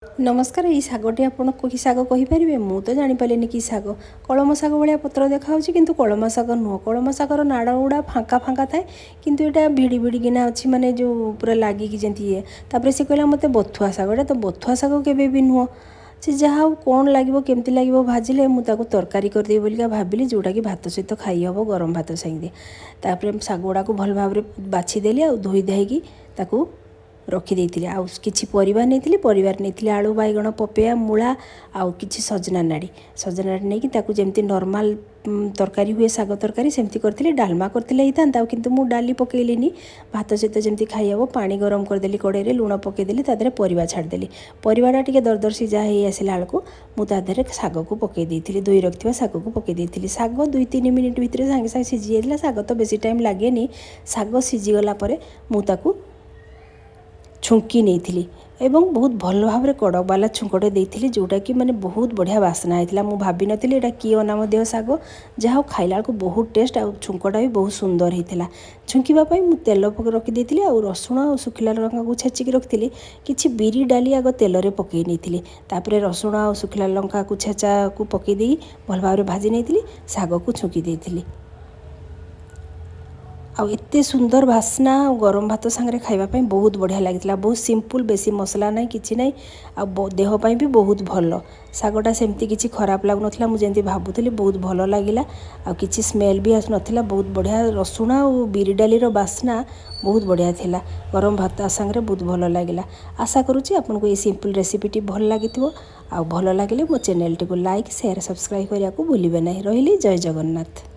ନମସ୍କାର। ଏଇ ଶାଗଟି ଆପଣ କି ଶାଗ କହିପାରିବେ? ମୁଁ ତ ଜାଣିପାରିଲିନି କି ଶାଗ। କଳମ ଶାଗ ଭଳିଆ ପତ୍ର ଦେଖାହେଉଛି, କିନ୍ତୁ କଳମ ଶାଗ ନୁହଁ। କଳମ ଶାଗର ନାଡ଼ ଗୁଡ଼ା ଫାଙ୍କା ଫାଙ୍କା ଥାଏ, କିନ୍ତୁ ଏଇଟା ଭିଡ଼ି ଭିଡ଼ିକିନା ଅଛି, ମାନେ ଯେଉଁ ପୁରା ଲାଗିକି ଯେମିତି ଇଏ। ତାପରେ ସେ କହିଲା ମୋତେ ବଥୁଆ ଶାଗ। ଏଇଟା ତ ବଥୁଆ ଶାଗ କେବେ ବି ନୁହଁ। ସେ ଯାହା ହଉ, କ'ଣ ଲାଗିବ, କେମିତି ଲାଗିବ ଭାଜିଲେ, ମୁଁ ତାକୁ ତରକାରୀ କରିଦେବି ବୋଲିକା ଭାବିଲି, ଯେଉଁଟାକି ଭାତ ସହିତ ଖାଇ ହେବ, ଗରମ ଭାତ ସାଙ୍ଗେ। ତାପରେ ଶାଗ ଗୁଡ଼ାକୁ ଭଲ ଭାବରେ ବାଛିଦେଲି ଆଉ ଧୋଇ ଧାଇକି ତାକୁ ରଖିଦେଇଥିଲି। ଆଉ କିଛି ପରିବା ନେଇଥିଲି। ପରିବାରେ ନେଇଥିଲି ଆଳୁ, ବାଇଗଣ, ପପେୟା, ମୂଳା ଆଉ କିଛି ସଜନା ନାଡ଼ି। ସଜନା ନାଡ଼ି ନେଇକି ତାକୁ ଯେମିତି ନର୍ମାଲ ତରକାରୀ ହୁଏ, ଶାଗ ତରକାରୀ, ସେମିତି କରିଥିଲି। ଡାଲମା କରିଥିଲେ ହେଇଥାନ୍ତା ଆଉ, କିନ୍ତୁ ମୁଁ ଡାଲି ପକେଇଲିନି। ଭାତ ସହିତ ଯେମିତି ଖାଇହେବ, ପାଣି ଗରମ କରିଦେଲି କଡ଼େଇରେ, ଲୁଣ ପକେଇଦେଲି, ତା ଦେହରେ ପରିବା ଛାଡ଼ିଦେଲି। ପରିବାଟା ଟିକେ ଦରଦର ସିଝା ହେଇ ଆସିଲା ବେଳକୁ ମୁଁ ତା ଦେହରେ ଶାଗକୁ ପକେଇ ଦେଇଥିଲି। ଧୋଇ ରଖିଥିବା ଶାଗକୁ ପକେଇ ଦେଇଥିଲି। ଶାଗ 2-3 ମିନିଟ୍ ଭିତରେ ସାଙ୍ଗେ ସାଙ୍ଗେ ସିଝି ଯାଇଥିଲା। ଶାଗ ତ ବେଶୀ ଟାଇମ୍ ଲାଗେନି। ଶାଗ ସିଝିଗଲା ପରେ ମୁଁ ତାକୁ ଛୁଙ୍କି ନେଇଥିଲି ଏବଂ ବହୁତ ଭଲ ଭାବରେ କଡ଼କ ବାଲା ଛୁଙ୍କଟେ ଦେଇଥିଲି, ଯେଉଁଟାକି ମାନେ ବହୁତ ବଢ଼ିଆ ବାସ୍ନା ହେଇଥିଲା। ମୁଁ ଭାବିନଥିଲି ଏଇଟା କି ଅନାମଧ୍ୟ ଶାଗ। ଯାହା ହଉ, ଖାଇଲା ବେଳକୁ ବହୁତ ଟେଷ୍ଟ ଆଉ ଛୁଙ୍କଟା ବି ବହୁତ ସୁନ୍ଦର ହେଇଥିଲା। ଛୁଙ୍କିବା ପାଇଁ ମୁଁ ତେଲ ରଖିଦେଇଥିଲି ଆଉ ରସୁଣ ଆଉ ଶୁଖିଲା ଲଙ୍କାକୁ ଛେଚିକି ରଖିଥିଲି। କିଛି ବିରି ଡାଲି ଆଗ ତେଲରେ ପକାଇ ନେଇଥିଲି। ତାପରେ ରସୁଣ ଆଉ ଶୁଖିଲା ଲଙ୍କାକୁ ଛେଚାକୁ ପକାଇ ଦେଇ ଭଲ ଭାବରେ ଭାଜି ନେଇଥିଲି। ଶାଗକୁ ଛୁଙ୍କି ଦେଇଥିଲି ଆଉ ଏତେ ସୁନ୍ଦର ବାସ୍ନା, ଆଉ ଗରମ ଭାତ ସାଙ୍ଗରେ ଖାଇବା ପାଇଁ ବହୁତ ବଢ଼ିଆ ଲାଗିଥିଲା। ବହୁତ ସିମ୍ପଲ୍, ବେଶୀ ମସଲା ନାହିଁ, କିଛି ନାହିଁ, ଆଉ ଦେହ ପାଇଁ ବି ବହୁତ ଭଲ। ଶାଗଟା ସେମିତି କିଛି ଖରାପ ଲାଗୁନଥିଲା ମୁଁ ଯେମିତି ଭାବୁଥିଲି। ବହୁତ ଭଲ ଲାଗିଲା ଆଉ କିଛି ସ୍ମେଲ୍ ବି ଆସୁନଥିଲା। ବହୁତ ବଢ଼ିଆ ରସୁଣ ଆଉ ବିରି ଡାଲିର ବାସ୍ନା ବହୁତ ବଢ଼ିଆ ଥିଲା। ଗରମ ଭାତ ସାଙ୍ଗରେ ବହୁତ ଭଲ ଲାଗିଲା। ଆଶା କରୁଛି ଆପଣଙ୍କୁ ଏଇ ସିମ୍ପଲ୍ ରେସିପିଟି ଭଲ ଲାଗିଥିବ, ଆଉ ଭଲ ଲାଗିଲେ ମୋ ଚ୍ୟାନେଲଟିକୁ ଲାଇକ୍, ସେୟାର, ସବସ୍କ୍ରାଇବ୍ କରିବାକୁ ଭୁଲିବେ ନାହିଁ। ରହିଲି, ଜୟ ଜଗନ୍ନାଥ।